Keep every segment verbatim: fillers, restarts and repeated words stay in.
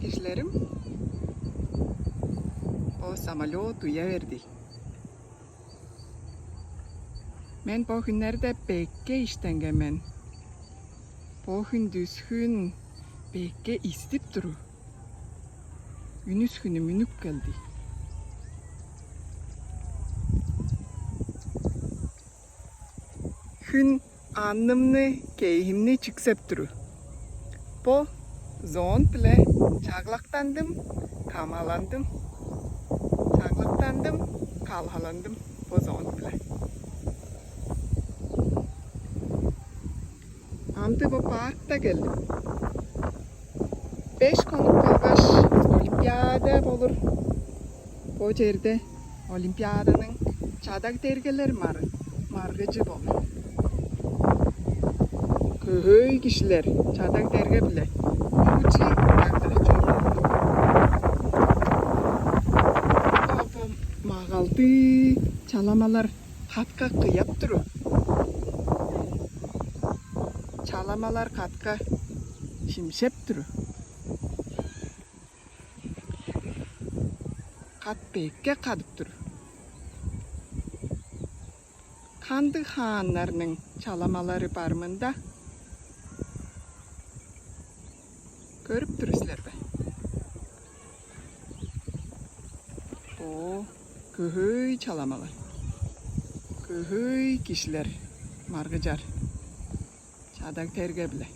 Кижилерим, бо самолёт уя берди. Мен бо хүннерде бекке иштенген мен. Бо хүн дүсхүн бекке истип туру. Үнүс хүнүм үнүп келди. Хүн аннымны, кээхимни чиксеп туру. Бо зонт-биле чаглактандым, камгаландым. Чаглактандым, камгаландым бо зонт-биле. Амды бо паркта келдим. Беш конук болгаш олимпиада болур. Бо черде олимпиаданың чадаг-дергелер мар-, маргыжы болур. Көй кижилер чадаг-дерге-биле уучи агдыры чоруур. Бо магалдыы чаламалар катка кыяп туру. Чаламалар катка шимшеп туру. Кат бекке кадып тур. Кандыг хааннарның чаламалары бар мында? Көрүп тур силер бе? О, көй чаламалар. Көй кижилер маргыжар. Чадаг-дерге-биле.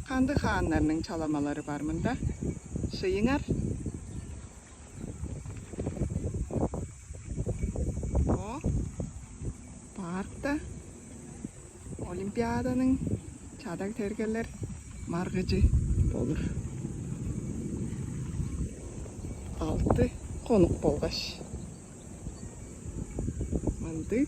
Кандыг хааннарның чаламалары бар мында? Шыйыңар. О, паркта олимпиаданың чадаг-дергелер маргыжы болур. Алты конук болгаш. Мындыг